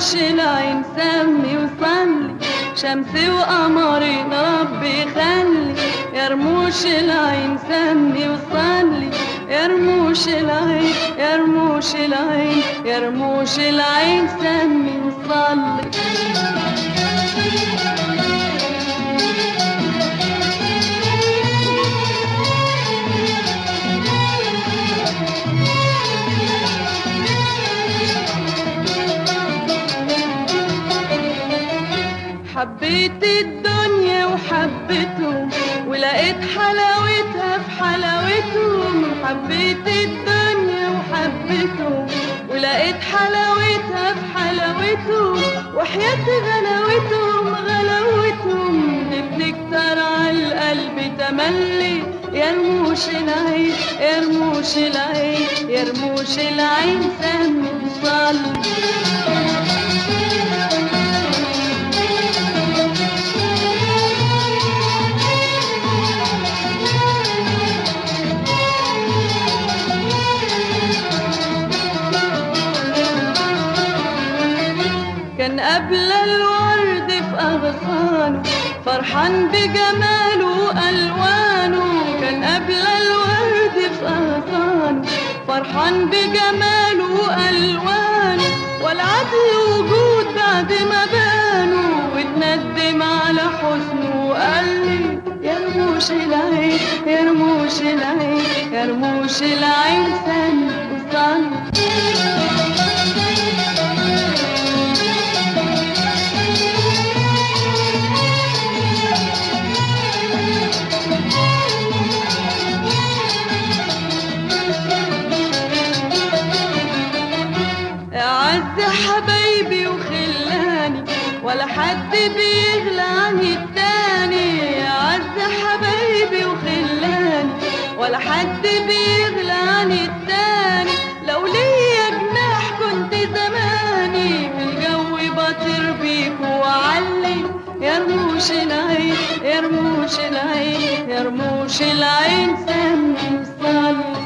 رموش العين سمي وصلي، شمس وقمرين ربي خلي. يا رموش العين سمي وصلي، يا رموش العين، يا رموش العين، يا رموش العين سمي وصلي. حبيت الدنيا وحبيتهم، ولقيت حلاوتها في حلاوتهم. حبيت الدنيا وحبيتهم، ولقيت حلاوتها في حلاوتهم. وحياة غلاوتهم غلاوتهم اللي بتكتر على القلب تملي. يا رموش العين، يا رموش العين، يا رموش العين سمي وصلي. كان قبل الورد في أغصانه فرحان بجماله وألوانه. كان قبل الورد في أغصانه فرحان بجماله وألوانه. والعدل وجود بعد ما بانه، واتندم على حزنه وقال لي يا رموش العين، يا رموش العين، يا رموش العين سمي وصلي. أعز حبايبي وخلاني، ولا حد بيغلى عن التاني. أعز حبايبي وخلاني، ولا حد بيغلى عن التاني. لو ليا جناح كنت زماني في الجو بطير بيك وعلي. يا رموش العين، يا رموش العين، يا رموش العين سمي وصلي.